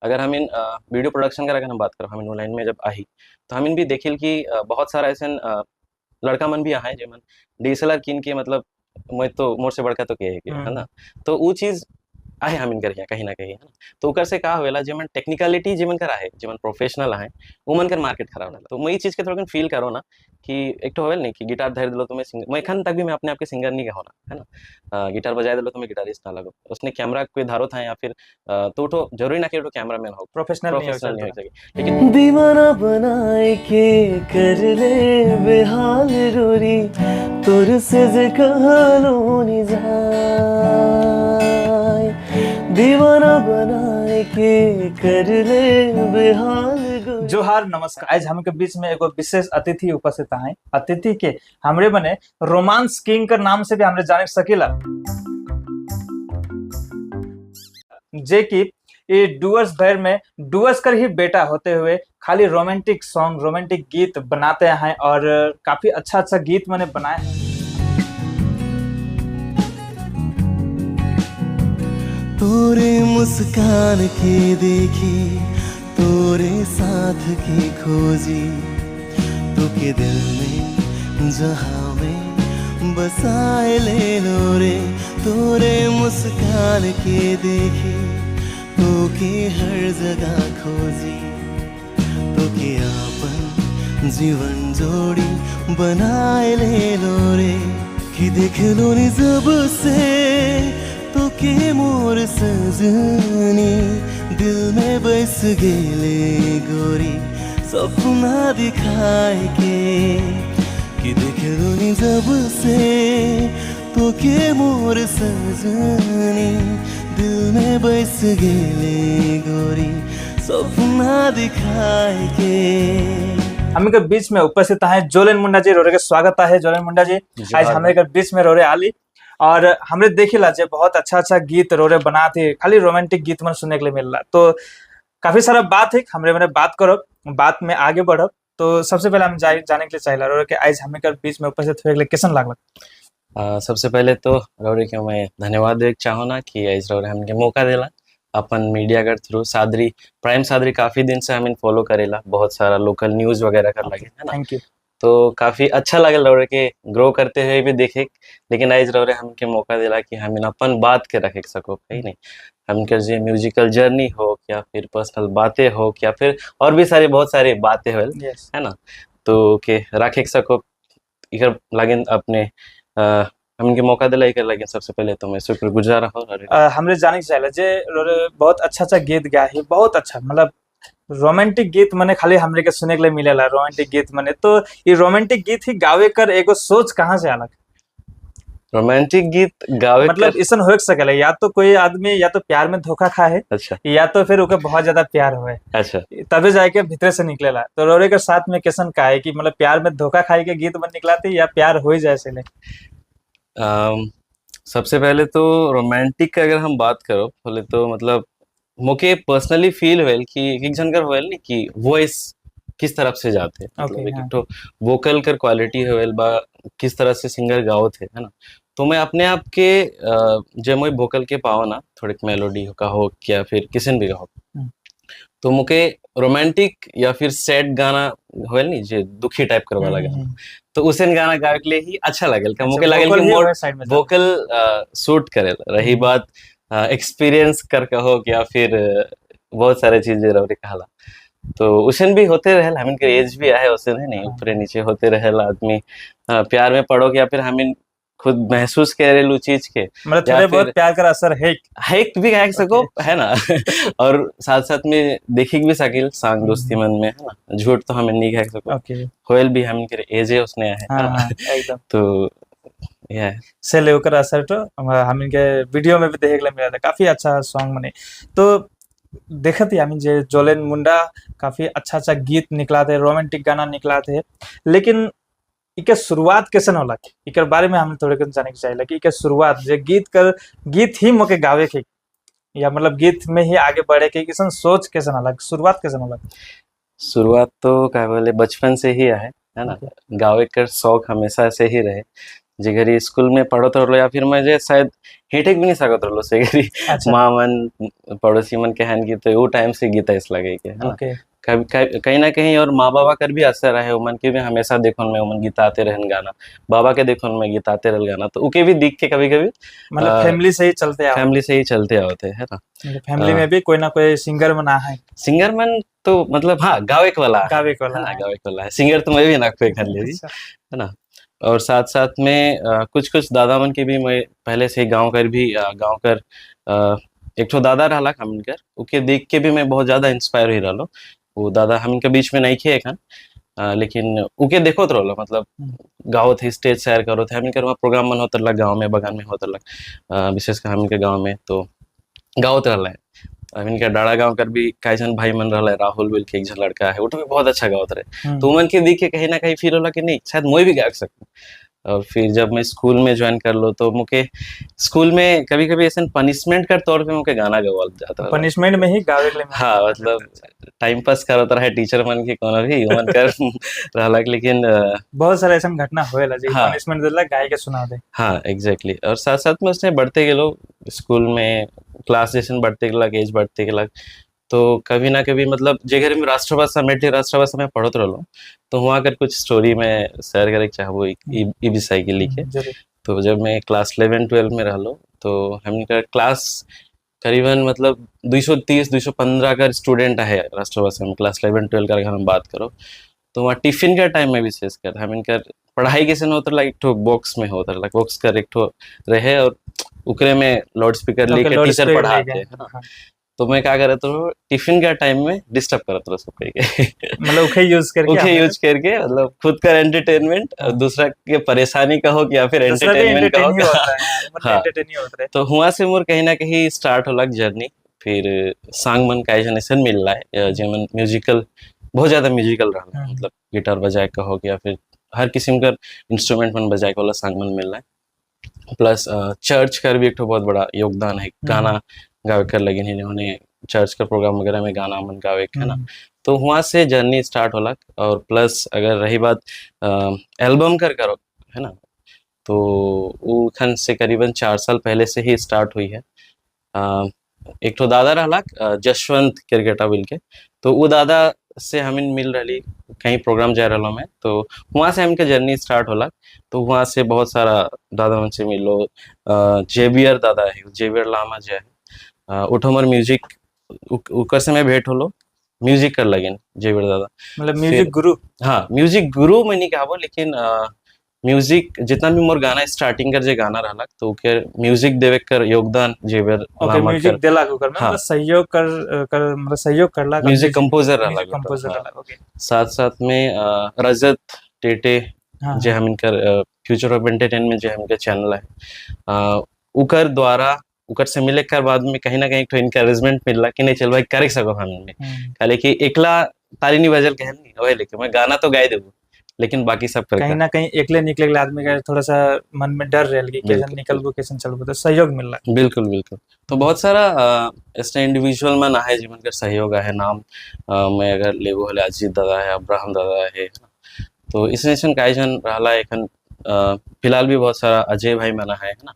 अगर हम इन video production का अगर हम बात करो, हम इन लाइन में जब आही तो हम इन भी देखिल कि बहुत सारा ऐसे लड़का मन भी आए जेमन डीएसएलआर किन के, मतलब मैं तो मोर से बड़का तो के है, है ना। तो वो चीज़ आए हम इनकर यहाँ कहीं ना कहीं, है ना। तो ओकर से का होवेला, जेमन टेक्निकलिटी जेमन कर आहे, जेमन प्रोफेशनल आहे, उमन कर मार्केट खराब होला। तो मैं ई चीज़ के थोड़ा फील करो ना कि एक तो होवेल नहीं कि गिटार धर दिलो तो मैं सिंगर, मैं एखन तक भी मैं अपने आप के सिंगर नहीं कहो ना, है ना। गिटार बजाए दिलो तो मैं गिटारिस्ट ना लगो, उसने कैमरा कोई धारो था या फिर तो उठो जरूरी ना कि उठो कैमरा मैन हो, प्रोफेशनल प्रोफेशनल नहीं हो सके। लेकिन दीवाना बनाए के कर ले बेहाल गोरी, तोर से जे कहलो नी जाए, दीवाना बनाए के कर ले बेहाल गोरी। जोहार नमस्कार। आज हमके बीच में एगो विशेष अतिथि उपस्थित हैं। अतिथि के हमरे बने रोमांस किंग के नाम से भी हमरे जाने सकीला, जे कि ये डुअर्स भर में डुअर्स कर ही बेटा होते हुए खाली रोमांटिक सॉन्ग रोमांटिक गीत बनाते हैं और काफी अच्छा अच्छा गीत मैंने बनाए हैं। तोरे मुस्कान के देखी, तोरे साथ की खोजी, तो के दिल में जहाँ में बसाए ले लो रे, तोरे मुस्कान के देखी, तो के हर जगह खोजी, तो के आपन जीवन जोड़ी बनाए ले लो रे, कि देख लो नी जब से तो के मोर सजनी, दिल में बस गेले गोरी सपना दिखाए के, कि देख लो नी जब से तो के मोर सजनी, दिल में बस गेले गोरी सपना दिखाए के। हमें के बीच में उपस्थित हैं जोलेन मुंडा जी, रोरे के स्वागत है जोलेन मुंडा जी। आज हमें के बीच में रोरे आली और हमरे देखिला जे बहुत अच्छा अच्छा गीत रोरे बनाते, खाली रोमांटिक गीत मन सुनने के लिए मिलला। तो काफी सारा बात है, हमरे मैंने बात करो, बात में आगे बढ़ो। तो सबसे पहले हम जाने के लिए चाहिए रोरे के आज हमें के बीच में उपस्थित हुए के लिए कैसन लागल? सबसे पहले तो रोरे के मैं धन्यवाद देना चाहो ना कि आज रोरे हमके मौका देला अपन मीडिया के थ्रू। सादरी प्राइम सादरी काफी दिन से हम इन फॉलो करेला, बहुत सारा लोकल न्यूज वगैरह कर लगे, है ना। Thank you. तो काफी अच्छा लागल रौरे के ग्रो करते हुए भी देखे, लेकिन आज रौरे हमके मौका दिला कि हम अपन बात के रखे सको, है नहीं। हमके जो म्यूजिकल जर्नी हो या फिर पर्सनल बातें हो या फिर और भी सारी बहुत सारी बातें हो, है ना, तो के रखे सको इधर लागिन अपने हमके मौका दिला इधर लागिन। सबसे पहले तो मैं शुक्रगुजार हूँ। हमरे जाने के चाहिए जे रौरे बहुत अच्छा अच्छा गीत गाए है, बहुत अच्छा, मतलब रोमांटिक गीत मने खाली हमरे के सुने के लिए मिलेला रोमांटिक गीत मने। तो ये रोमांटिक गीत ही गावे कर एगो सोच कहाँ से आलक? रोमांटिक गीत गावे मतलब ऐसा हो सकेला या तो कोई आदमी या तो प्यार में धोखा खाए, अच्छा, या तो फिर ओके बहुत ज्यादा प्यार होए, अच्छा, तबे जाके भीतर से निकलेला। तो रोरे के साथ में कैसन का है कि मतलब प्यार में धोखा खाए के गीत मन निकलाते या प्यार हो जाए से? सबसे पहले तो रोमांटिक का अगर हम बात करो बोले तो मतलब मोके पर्सनली फील होल कि एक जन कर होल नहीं कि वॉइस किस तरफ से जाते हैं, मतलब एक तो वोकल कर क्वालिटी होल बा किस तरह से सिंगर गाओ थे, है ना। तो मैं अपने आप के जब मैं वोकल के पाओ ना थोड़ी मेलोडी का हो या फिर किसी भी का हो, तो मोके रोमांटिक या फिर सैड गाना होल नहीं जे दुखी टाइप कर वाला गाना, तो उसे गाना गावे के लिए ही अच्छा लगल, मोके लगल कि मोर वोकल सूट करेला। रही बात एक्सपीरियंस कर कहो या फिर बहुत सारे चीजें रवरे कहाला, तो उसन भी होते रहे, हमिन के एज भी आए उसन है नहीं, ऊपर नीचे होते रहे आदमी प्यार में पड़ो या फिर हमिन खुद महसूस करे लू चीज के, मतलब थोड़े बहुत प्यार का असर है हैक भी कह सको, है ना। और साथ साथ में देखी भी सकिल सांग दोस्ती मन में, है ना, झूठ तो हमें नहीं कह सको, होयल भी हमिन के एज है उसने है, एकदम। तो से लेकर असर तो हम इनके वीडियो में भी देखे के मिला था, काफी अच्छा सॉन्ग बने। तो देखते ही हम जे जोलेन मुंडा काफी अच्छा अच्छा गीत निकला थे, रोमांटिक गाना निकला थे, लेकिन इके शुरुआत कैसे होला इकर बारे में हम थोड़े कुछ जाने के चाहिए कि इके शुरुआत जे गीत कर गीत ही मोके गावे के या मतलब गीत में ही आगे बढ़े के किसन सोच कैसे होला, शुरुआत कैसे होला? शुरुआत तो क्या बोले बचपन से ही है ना, गावे कर शौक हमेशा से ही रहे। जे घरी स्कूल में पढ़त रहलो या फिर मैं जे शायद हेठेक भी नहीं सकत रहलो से घरी माँ मन पड़ोसी मन कहन की तो वो टाइम से गीत ऐसा लगे के, है ना। कभी कहीं ना कहीं और माँ बाबा कर भी असर रहे, उमन के भी हमेशा देखन में उमन गीताते रहन गाना, बाबा के देखन में गीताते रहन गाना, तो उके भी दिख के कभी कभी मतलब फैमिली से ही चलते आओ, फैमिली से ही चलते आवते, है ना। मतलब फैमिली में भी कोई ना कोई सिंगर बना है। सिंगर मन तो मतलब हाँ गावे वाला, गावे वाला, गावे वाला है। सिंगर तो मैं भी ना कोई कर ले, है ना। और साथ साथ में कुछ कुछ दादा मन के भी मैं पहले से ही गाँव कर भी गाँव कर एक ठो दादा रहला हमन कर, उके देख के भी मैं बहुत ज़्यादा इंस्पायर हुई रहलो। वो दादा हमन के बीच में नहीं थे एखन, लेकिन उके देखो तो रहलो, मतलब गाँव थे, स्टेज शेयर करो थे, हमन कर वहाँ प्रोग्राम मन होता लग, गाँव में बगान में होता लग, विशेषकर हमन के गाँव में तो गाँव तो रहला है। हमन के डाड़ा गाँव कर भी कई जन भाई मन रहला है, राहुल बोल के एक जन लड़का है, वो तो भी बहुत अच्छा गाँव रहे, तो मन के देख के कहीं ना कहीं फिर होला कि नहीं शायद मैं भी गा सकूँ। और फिर जब मैं स्कूल में ज्वाइन कर लो तो मुझे स्कूल में कभी कभी ऐसे पनिशमेंट कर तौर पे मुझे गाना गवाल जाता है, पनिशमेंट में ही गावे के लिए। हाँ, मतलब टाइम पास करत रहे टीचर मन के कोनो भी मन कर रहला, लेकिन बहुत सारा ऐसा घटना होएला जी, पनिशमेंट देला गाय के सुना दे। हाँ एग्जैक्टली। और साथ साथ में उसने बढ़ते गेलो स्कूल में, क्लास जैसे बढ़ते गेला, एज बढ़ते गेला, तो कभी ना कभी मतलब जे घर में राष्ट्रभाषा मेटली राष्ट्रभाषा में पढ़त रहलो तो वहाँ कर कुछ स्टोरी में शेयर करे चाहबो ई विषय के लिखे। तो जब मैं क्लास 11-12 में रहलो तो हमका क्लास करीबन मतलब 230-215 का स्टूडेंट है राष्ट्रभाषा में, क्लास 11-12 का अगर हम बात करो तो वहाँ टिफिन का टाइम में विशेष कर हम इनकर पढ़ाई कैसे न होता एक ठो बॉक्स में होता, बॉक्स कर एक ठो रहे और उकरे में लाउड स्पीकर लेके टीचर पढ़ाते हैं। तो मैं क्या करत रहो टिफिन का टाइम में डिस्टर्ब करत रहो सबके, मतलब उखे यूज करके, उखे यूज करके, मतलब खुद का एंटरटेनमेंट और दूसरा के परेशानी कहो या फिर एंटरटेनमेंट कहो। हाँ, तो हुआ से मोर कहीं ना कहीं स्टार्ट होला जर्नी। फिर सांग मन का ऐसा मिल रहा है जिनमें म्यूजिकल बहुत ज्यादा म्यूजिकल रहा, मतलब गिटार बजाए कहो या फिर हर किस्म का इंस्ट्रूमेंट मन बजाए वाला सांग मन मिल रहा है। प्लस चर्च का भी एक बहुत बड़ा योगदान है, गाना गावे कर लगे इन्होंने चर्च का प्रोग्राम वगैरह में गाना मन गावे है ना, तो वहाँ से जर्नी स्टार्ट होला। और प्लस अगर रही बात एल्बम कर करो है ना, तो वो खन से करीबन 4 साल पहले से ही स्टार्ट हुई है। एक तो दादा रहला जशवंत क्रिकेटा बोल के, तो वो दादा से हमें मिल रही कहीं प्रोग्राम जा रहा मैं, तो वहाँ से हमके जर्नी स्टार्ट होला। तो वहाँ से बहुत सारा दादा मन से मिलो, जेवियर दादा है, जेवियर लामा जो है, उठो मोर म्यूजिक उकर से मैं भेंट होलो, म्यूजिक कर लगे जेवियर दादा, मतलब म्यूजिक गुरु। हाँ म्यूजिक गुरु मैं नहीं कहबो, लेकिन म्यूजिक जितना भी मोर गाना स्टार्टिंग कर जे गाना रहला तो ओके म्यूजिक देवे कर योगदान जेवियर लामा म्यूजिक देला कर, मतलब सहयोग कर मतलब सहयोग करला, म्यूजिक कंपोजर रहला, कंपोजर रहला। ओके। साथ साथ में रजत टेटे जे हम इनकर फ्यूचर ऑफ एंटरटेनमेंट जो हमके चैनल है, उकर द्वारा उकर से मिले कर बाद में कहीं ना कहीं एक इनकरेजमेंट मिलला कि नहीं चल भाई करे सको हम, खाली कि एकला ताली नहीं बजल कहन नहीं वही, लेके मैं गाना तो गाय देबो लेकिन बाकी सब कहीं ना कहीं एकले निकले आदमी का थोड़ा सा मन में डर रहे कि कैसे निकलबो कैसे चलबो, तो सहयोग मिलला। बिल्कुल बिल्कुल। तो बहुत सारा ऐसे इंडिविजुअल मन आहे जीवन का सहयोग है, नाम मैं अगर लेबो होले अजीत दादा है, अब्राहम दादा है, तो इसने ऐसन काई जन रहला एखन फिलहाल भी बहुत सारा अजय भाई मना है ना,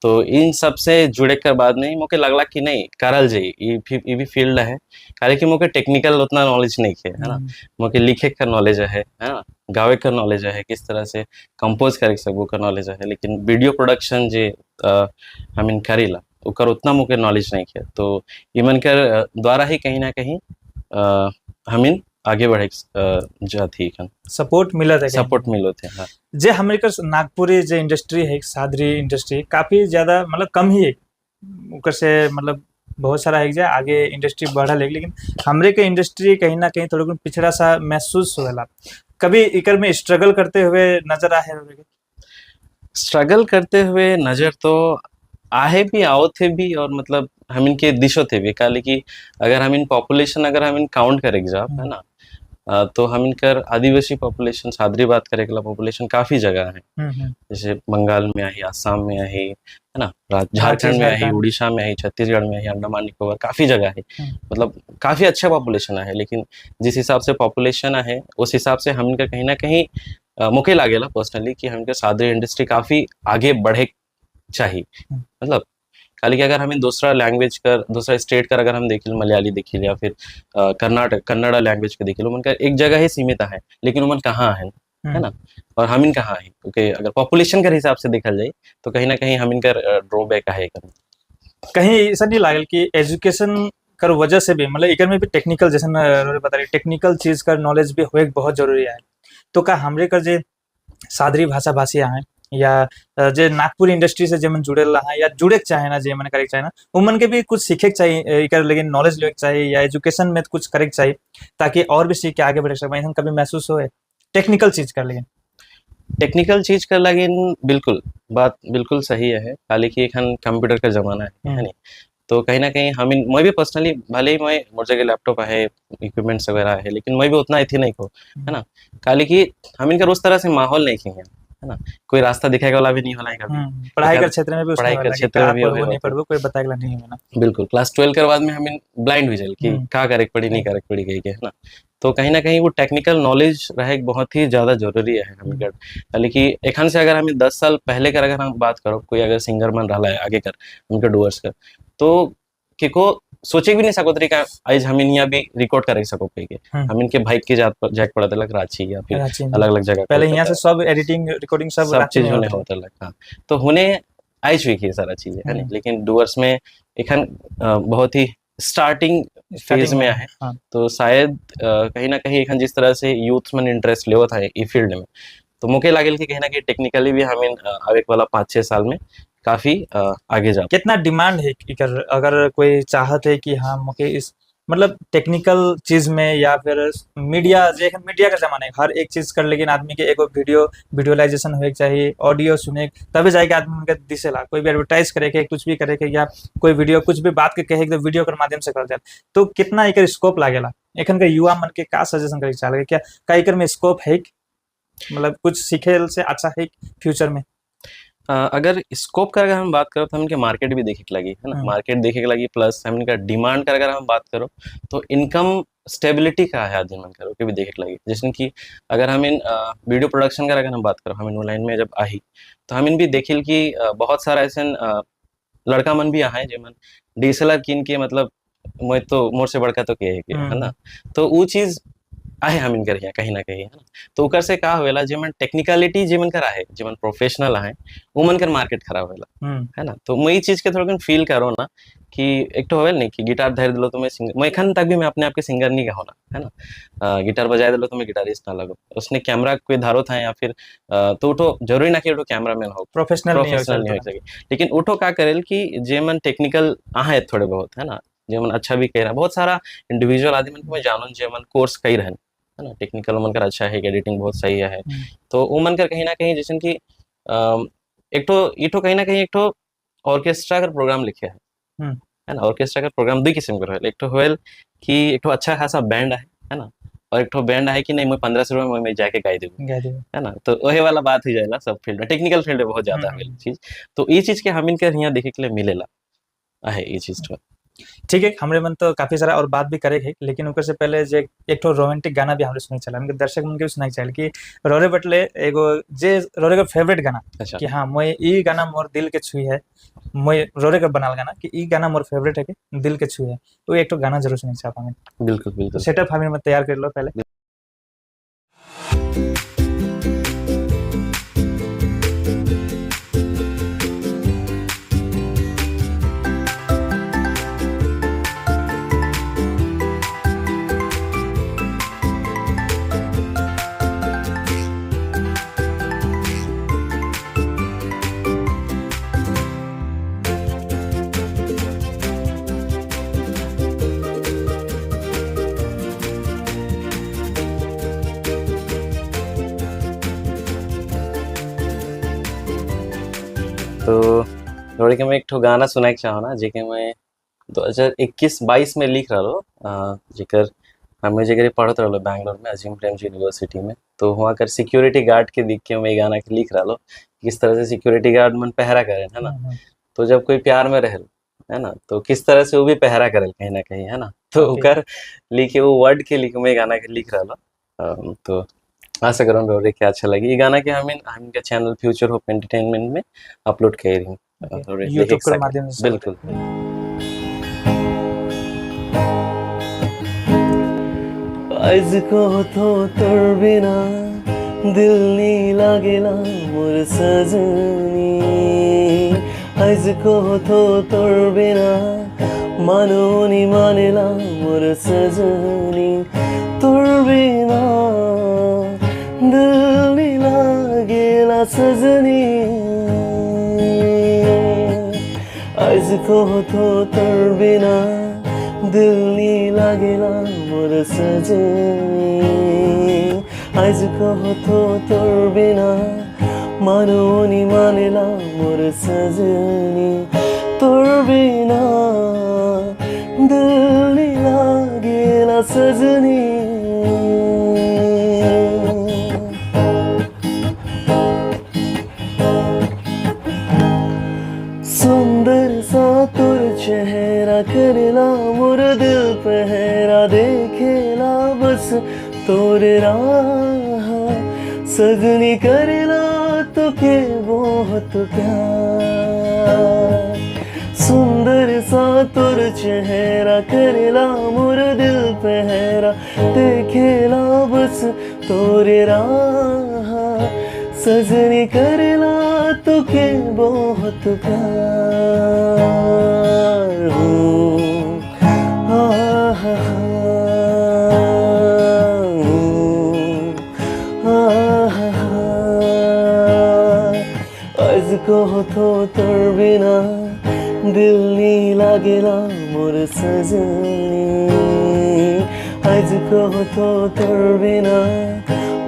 तो इन सब से जुड़े कर बाद में मोके लगला कि नहीं करल जाई, ये भी फील्ड है, काहे कि मोके टेक्निकल उतना नॉलेज नहीं है ना, मोके लिखे का नॉलेज है ना, गावे का नॉलेज है, किस तरह से कंपोज करे सकबो का नॉलेज है, लेकिन वीडियो प्रोडक्शन जे हम इन करेला ओकर उतना मोके नॉलेज नहीं है। तो इमन कर द्वारा ही कहीं ना कहीं हम इन आगे बढ़े जाती सपोर्ट मिला था, सपोर्ट मिलो थे। हाँ। जे हमारे नागपुरी जो इंडस्ट्री है, सादरी इंडस्ट्री काफी ज्यादा मतलब कम ही है, ऊपर से मतलब बहुत सारा है आगे इंडस्ट्री बढ़ल है, लेकिन हमरे के इंडस्ट्री कहीं ना कहीं थोड़ा पिछड़ा सा महसूस होला। कभी इकर में स्ट्रगल करते हुए नजर आए? स्ट्रगल करते हुए नजर तो आहे भी, आओ थे भी, और मतलब हम इनके दिशो थे भी, काले कि अगर हम इन पॉपुलेशन अगर हम इन काउंट करें जाब है ना, तो हम इनकर आदिवासी पॉपुलेशन सादरी बात करे के पॉपुलेशन काफी जगह है, जैसे बंगाल में आई, आसाम में आई, है ना, झारखंड में आई, उड़ीसा में आई, छत्तीसगढ़ में आई, अंडमान निकोबार, काफी जगह है। मतलब काफी अच्छा पॉपुलेशन है, लेकिन जिस हिसाब से पॉपुलेशन है उस हिसाब से हम इनका कहीं ना कहीं मुके लागेला पर्सनली कि हमके सादरी इंडस्ट्री काफी आगे बढ़े चाहिए। मतलब खाली कि अगर हमें दूसरा लैंग्वेज कर, दूसरा स्टेट कर अगर हम देखिल, मलयाली देखिल या फिर कर्नाटक कन्नड़ा लैंग्वेज के देखिल, उनका एक जगह ही सीमित है, लेकिन उमन कहाँ है ना, और हम इन कहाँ है। क्योंकि अगर पॉपुलेशन के हिसाब से देखल जाए तो कहीं ना कहीं हम इनका ड्रॉबैक है। कहीं ऐसा नहीं लागल कि एजुकेशन कर वजह से भी, मतलब एकर में भी टेक्निकल, जैसे बता रही, टेक्निकल चीज का नॉलेज भी होए बहुत जरूरी है। तो का हमरे कर जे सादरी भाषा भाषी हैं या जे नागपुर इंडस्ट्री से जे मन जुड़े रहा है या जुड़े चाहे ना, जे मन करे चाहे ना, उमन के भी कुछ सीखे चाहिए एकर, लेकिन नॉलेज लेके चाहिए या एजुकेशन में कुछ करे चाहिए ताकि और भी सीख के आगे बढ़ सके। ऐसा कभी महसूस हो टेक्निकल चीज कर? लेकिन टेक्निकल चीज कर लगिन बिल्कुल बात बिल्कुल सही है, खाली कि एखन कंप्यूटर का जमाना है नहीं, तो कहीं ना कहीं हम मैं भी पर्सनली भले ही मैं मोर जगह लैपटॉप है, इक्विपमेंट्स वगैरह है, लेकिन मैं भी उतना इतनी नहीं को, है ना, खाली कि हम इनका उस तरह से माहौल नहीं है ना, कोई रास्ता दिखाए वाला भी नहीं होला है कभी। पढ़ाई के क्षेत्र में भी, पढ़ाई के क्षेत्र में भी नहीं पढ़बो कोई बताए वाला नहीं है ना। बिल्कुल क्लास 12 के बाद में हम ब्लाइंड हो जाए कि का करे पड़ी नहीं करे पड़ी गई है ना। तो कहीं ना कहीं वो टेक्निकल नॉलेज रहे बहुत ही ज्यादा जरूरी है हमें। यानी कि एखन से अगर हमें 10 साल पहले कर अगर हम बात करो, कोई अगर सिंगर मन रहा है आगे कर उनके डुअर्स कर, तो केको सोचे भी नहीं सको तरीका आज हम यहाँ भी रिकॉर्ड कर सको के हम इनके बाइक के जाक पड़ा था रांची या फिर अलग अलग जगह, पहले यहाँ से सब एडिटिंग रिकॉर्डिंग सब चीज होने होता लग। हाँ, तो होने आई हुई की सारा चीज है, लेकिन डुअर्स में एखन बहुत ही स्टार्टिंग फेज में है। हाँ। तो शायद कहीं ना कहीं एखन जिस तरह से यूथ में इंटरेस्ट लेवत है ई फील्ड में, तो मुके लागेल कि कहीं ना कहीं टेक्निकली भी हम आवे वाला 5-6 साल में काफी आगे जा। कितना डिमांड है इकर, अगर कोई चाहत है कि हाँ मुके इस मतलब टेक्निकल चीज में या फिर मीडिया, जे मीडिया का जमाना है हर एक चीज कर, लेकिन आदमी के एगो वीडियो विजुअलाइजेशन होए चाहिए, ऑडियो सुने तभी जाके आदमी उनके दिसेला। कोई भी एडवर्टाइज करे के कुछ भी करे के या कोई वीडियो कुछ भी बात के कहे तो वीडियो के माध्यम से कर जाए, तो कितना एकर स्कोप लागेला एखन के युवा मन के का सजेशन करे चाहे क्या का एकर में स्कोप है, मतलब कुछ सीखे से अच्छा है फ्यूचर में? अगर स्कोप का अगर हम बात करो तो हमके मार्केट भी देखे के लगी है ना, मार्केट देखे के लगी, प्लस हमका डिमांड का अगर हम बात करो तो इनकम स्टेबिलिटी का है आदमी मन करो के भी देखे के लगी। जैसे कि अगर हम इन वीडियो प्रोडक्शन का अगर हम बात करो, हम इन लाइन में जब आई तो हम इन भी देखिल कि बहुत सारा ऐसे लड़का मन भी आए जे मन DSLR किन के, मतलब मैं तो मोर से बड़का तो के है ना, तो वो चीज़ आए हम इनकर यहाँ कहीं ना कहीं है ना। तो उकर से का होवेला जे मन टेक्निकलिटी जे मन कर आए, जे मन प्रोफेशनल आए, वो मन कर मार्केट खराब होवेला है ना। तो मैं ये चीज के थोड़ा फील करो ना कि एक तो होवेल नहीं कि गिटार धर दिलो तो मैं सिंगर, मैं एखन तक भी मैं अपने आप के सिंगर नहीं कहो ना, है ना। गिटार बजाए दिलो तो मैं गिटारिस्ट ना लगो, उसने कैमरा कोई धारो था या फिर तो उठो जरूरी ना कि उठो कैमरा मैन हो, प्रोफेशनल नहीं हो सके, लेकिन उठो का करेल कि जे मन टेक्निकल आए थोड़े बहुत है ना, जे मन अच्छा भी कह रहा, बहुत सारा इंडिविजुअल आदमी मन को मैं जानून जे मन कोर्स कई रहन है ना, टेक्निकल मन कर अच्छा है, एडिटिंग बहुत सही है, तो वो मन कर कहीं ना कहीं जैसे कि एक तो कहीं ना कहीं एक तो ऑर्केस्ट्रा का प्रोग्राम लिखे है ना। ऑर्केस्ट्रा का प्रोग्राम दो किस्म के होल, एक तो होल कि एक तो अच्छा खासा बैंड है ना, और एक तो बैंड है कि नहीं मैं 1500 रुपये में जाके गाई दूँ है ना। तो वही वाला बात हो जाएगा सब फील्ड में, टेक्निकल फील्ड में बहुत ज्यादा है चीज, तो ये चीज के हम इनके यहाँ देखे के लिए मिलेला है ये चीज। तो ठीक है, हमरे मन तो काफी सारा और बात भी करे, लेकिन ऊपर से पहले जे एक ठो रोमांटिक गाना भी हमरे सुने चला, हमके दर्शक मन के भी सुनाई चाहिए कि रोरे बटले एगो जे रोरे का फेवरेट गाना। अच्छा। कि हाँ मैं ई गाना मोर दिल के छुई है, मैं रोरे का बनाल गाना कि ई गाना मोर फेवरेट है कि दिल के छुई है, तो एक ठो गाना जरूर सुने चाहता हूँ। बिल्कुल बिल्कुल, सेटअप हमें मत तैयार कर लो पहले। तो थोड़ी के मैं एक ठो गाना सुनाए के चाहो ना, जेके मैं 2021-22 में लिख रहा हो, जेकर हमें जगह पढ़त रहलो बैंगलोर में अजीम प्रेमजी यूनिवर्सिटी में, तो वहाँ कर सिक्योरिटी गार्ड के देख के मैं ये गाना के लिख रहा किस तरह से सिक्योरिटी गार्ड मन पहरा करें, है ना। तो जब कोई प्यार में रहे, है ना, तो किस तरह से वो भी पहरा करे कहीं ना कहीं, है ना। तो ओकर लिखे वो वर्ड के लिखे मैं गाना के लिख रहा। तो आशा करूँ रौरे के अच्छा लगी ये गाना के हमें हमके चैनल फ्यूचर होप एंटरटेनमेंट में अपलोड कर रही हूँ यूट्यूब के माध्यम से। बिल्कुल। आज को तो तोर बिना दिल नी लागेला मोर सजनी, आज को तो तोर बिना मानो नी मानेला मोर सजनी, तोर बिना दिल नी लागेला सजनी, आज को तो तोर बिना दिल नी लागेला मोर सजनी, आज को तो तोर बिना मानो नी मानेला मोर सजनी, तोर बिना दिल नी लागेला सजनी। सुंदर सा तोर चेहरा करेला मोर दिल पहरा, देखेला बस तोर राह सजनी, करेला तुके बहुत प्यार। सुंदर सा तोर चेहरा करेला मोर दिल पहरा, देखेला बस तोर राह सजनी, करेला तुके बहुत प्यार। हो आज को तो तोर बिना दिल नी लागेला मोर सजनी, आज को तो तोर बिना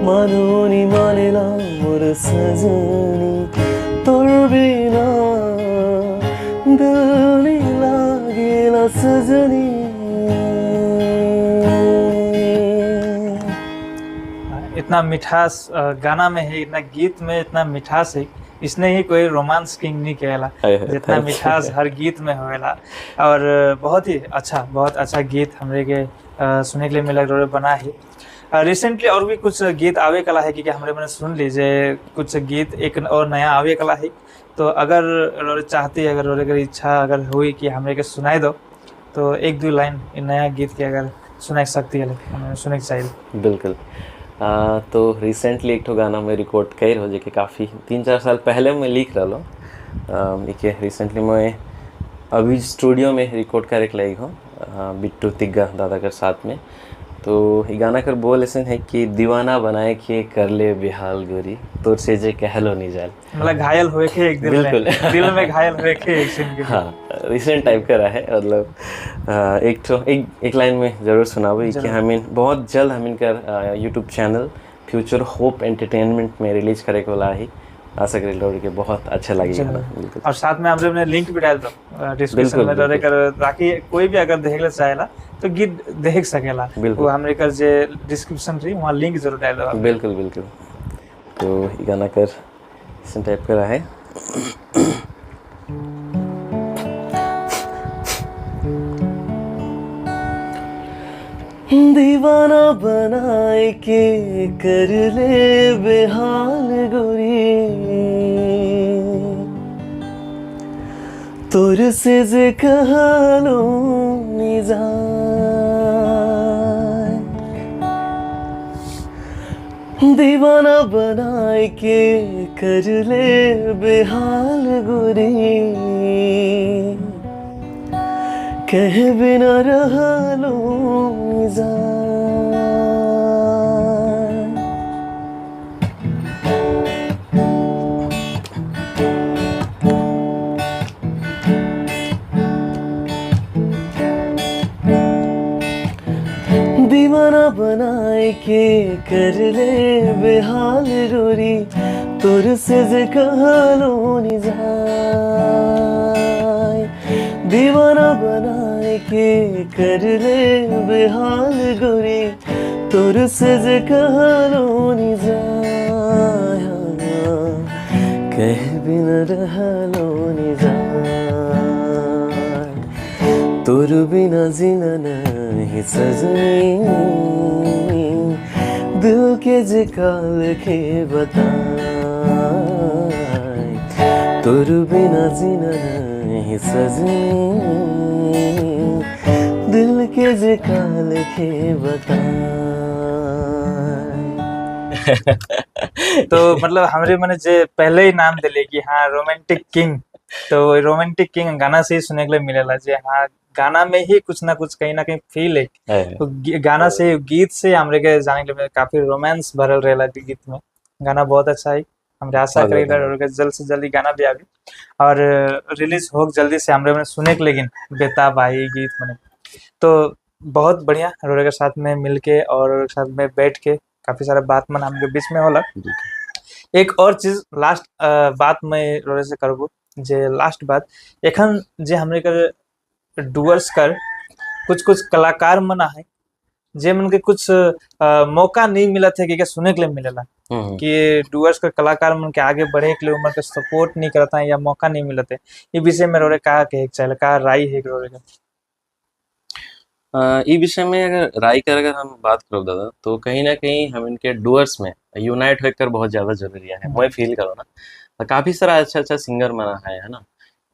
मानो नी मानेला मोर सजनी, तोर बिना दिल नी लागेला सजनी। इतना मिठास गाना में है, इतना गीत में इतना मिठास है, इसने ही कोई रोमांस किंग नहीं कहला, जितना मिठास हर गीत में होएला। और बहुत ही अच्छा, बहुत अच्छा गीत हमरे के सुने के लिए मिला बना है रिसेंटली। और भी कुछ गीत आवे कला है कि हमरे मैंने सुन लीजिए कुछ गीत एक और नया आवे कला है, तो अगर रोरे चाहती, अगर रोरे की इच्छा अगर हुई कि हमरे के सुनाई दो, तो एक दो लाइन नया गीत के अगर सुना सकती है, हमें सुने के चाहिए। बिल्कुल। तो रिसेंटली एक ठो गाना मैं रिकॉर्ड कर हो जो कि काफ़ी 3-4 साल पहले मैं लिख रहा हूँ। एक रिसेंटली मैं अभी स्टूडियो में रिकॉर्ड करे लगी हूँ बिट्टू तिग्गा दादा के साथ में। तो ये गाना कर बोल ऐसे है कि दीवाना बनाए के कर ले बेहाल गोरी, तोर से जे कहलो नहीं जाल, मतलब घायल हुए के एक दिल बिल्कुल में, दिल में घायल हुए के एक सीन के। हाँ, रिसेंट टाइप का रहा है, मतलब एक एक लाइन में ज़रूर सुनाओ कि हमें बहुत जल्द हम इनका YouTube channel future hope entertainment में रिलीज करे को ला ही, आशा करें लोग के बहुत अच्छा लगेगा। बिल्कुल। और साथ में हम ने लिंक भी डाल दो डिस्क्रिप्शन में, कर ताकि कोई भी अगर देखले चाहेला तो गीत देख सकेला, वो हमरे कर जे डिस्क्रिप्शन रही वहाँ लिंक जरूर डाल दो। बिल्कुल बिल्कुल। तो ये गाना कर इस टाइप का है। दीवाना बनाए के कर ले बेहाल गोरी, तोर से जे कहलो नी जाए, दीवाना बनाए के कर ले बेहाल गोरी, कह बिना रहलो जाए। दीवाना बनाए के कर ले बेहाल गोरी, तोर से जे कहलो नी जाए, दीवाना बनाए के कर ले बेहाल गोरी, तोर से जे कहलो नी जाय, कह बिना रहलो नी जाय, तोर बिना जीना नहीं सजनी, दिल के जे काल के बताए, तोर बिना जीना नहीं सजनी, दिल के जे काल के बताए। तो मतलब हमरे मने जे पहले ही नाम दिले कि हाँ रोमांटिक किंग, तो रोमांटिक किंग गाना से ही सुने के लिए मिलेला जे हाँ गाना में ही कुछ ना कुछ कहीं ना कहीं फील है। तो गाना से, गीत से हमरे के जाने के लिए काफी रोमांस भरल रहेला गीत में। गाना बहुत अच्छा है, हमरे आशा बहुत करेला बढ़िया। और जल्द से जल्दी गाना भी आवे और रिलीज हो जल्दी से, हमरे मने सुने के लेकिन बेताब आई गीत मने। तो बहुत बढ़िया रोरे के साथ में मिलके और साथ में बैठ के काफी सारा बात मन हमके बीच में होला। एक और चीज लास्ट बात मैं रोरे से करबो, जे लास्ट बात एखन जे हमरे के डुअर्स कर कुछ कुछ कलाकार मन है जे मन के कुछ मौका नहीं मिलत है कि सुने के लिए मिलेला कि डुअर्स के कलाकार मन के आगे बढ़े के लिए उमन के सपोर्ट नहीं करता है या मौका नहीं मिलते। ये विषय में रोरे का कहे के चाहे, का राय है रोरे का? ई विषय में अगर राय कर अगर हम बात करो दादा, तो कहीं ना कहीं हम इनके डुअर्स में यूनाइट होकर बहुत ज़्यादा जरूरी है। मैं फील करो ना तो काफ़ी सारा अच्छा अच्छा सिंगर मना है ना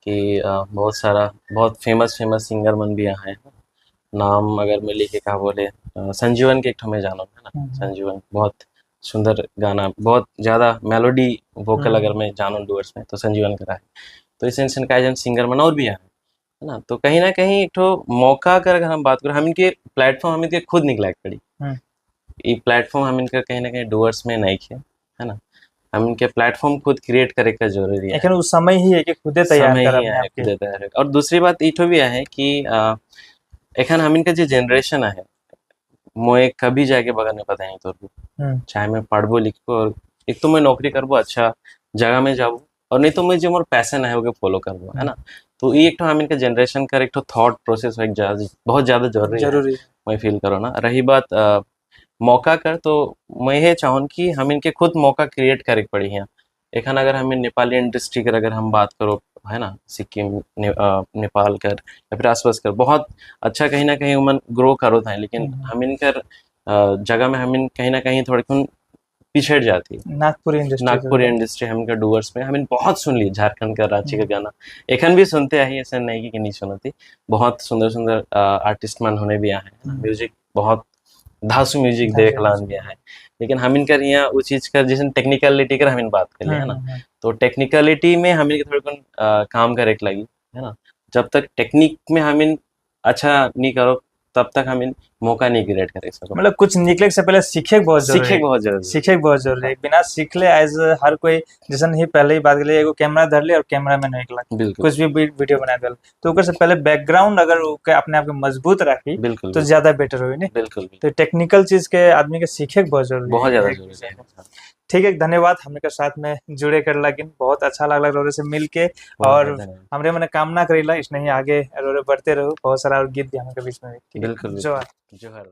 कि बहुत सारा बहुत फेमस फेमस सिंगर मन भी यहाँ है। नाम अगर मैं लेके कहा बोले संजीवन के एक ठो मैं जानो है ना, संजीवन बहुत सुंदर गाना, बहुत ज़्यादा मेलोडी वोकल अगर मैं जानो डुअर्स में तो संजीवन करा है। तो इस इंसान का जन सिंगर मन और भी है ना। तो कहीं ना कहीं एक ठो मौका कर अगर हम बात करें, हम इनके प्लेटफॉर्म हम इनके खुद निकला पड़ी, ये प्लेटफॉर्म हम इनका कहीं ना कहीं डुअर्स में नहीं खे है ना, हम इनके प्लेटफॉर्म खुद क्रिएट करे का जरूरी है। लेकिन उस समय ही है कि खुदे तैयार समय कर ही है, खुदे तैयार है। और दूसरी बात इठो भी है कि एखन हम इनका जो जनरेशन है मोए कभी जाके बगल में पता नहीं तोर को, चाहे मैं पढ़बो लिखबो और एक तो मैं नौकरी करबो अच्छा जगह में जाबो और नहीं तो मैं जो मोर पैसन है वो फॉलो करबो है ना। तो ये एक तो हम इनका जनरेशन का एक तो थॉट प्रोसेस एक बहुत ज़्यादा जरूरी है मैं फील करो ना। रही बात मौका कर, तो मैं ये चाहूँ कि हम इनके खुद मौका क्रिएट करे पड़ी है। एखन अगर हम नेपाली इंडस्ट्री कर अगर हम बात करो है ना, सिक्किम नेपाल कर या फिर आसपास कर बहुत अच्छा कहीं ना कहीं उमन ग्रो करो था, लेकिन हम इनकर जगह में हम इन कहीं ना कहीं थोड़ी पिछड़ जाती है। नागपुर इंडस्ट्री हम इनका डुअर्स में हम इन बहुत सुन ली, झारखंड का रांची का गाना एखन भी सुनते आई, ऐसा नहीं कि नहीं सुनती। बहुत सुंदर सुंदर आर्टिस्ट मन होने भी आए हैं, म्यूजिक बहुत धासु म्यूजिक देख लान भी है, लेकिन हम इनकर यहाँ वो चीज कर जैसे टेक्निकलिटी कर हम इन बात कर है ना, तो टेक्निकलिटी में हम इनके थोड़े काम करे लगी है ना। जब तक टेक्निक में हम इन अच्छा नहीं करो तब तक हम इन मौका नहीं क्रिएट कर सको। मतलब कुछ निकले से पहले सीखे बहुत जरूरी, सीखे बहुत जरूरी, सीखे बहुत जरूरी है। बिना सीखले एज हर कोई जैसे ही पहले ही बात कर एगो कैमरा धर ले और कैमरा में निकला कुछ भी वीडियो बना दे, तो ओकर से पहले बैकग्राउंड अगर अपने आप के मजबूत रखी बिल्कुल तो ज्यादा बेटर होई नहीं। बिल्कुल, तो टेक्निकल चीज के आदमी के सीखे बहुत जरूरी, बहुत ज्यादा जरूरी है। ठीक है, धन्यवाद हमने के साथ में जुड़े कर लगिन, बहुत अच्छा लगला रोरे से मिल के और हमरे मने कामना करेला इसने ही आगे रोरे बढ़ते रहो, बहुत सारा और गीत भी हमके बीच में। बिल्कुल, जोहार जोहार।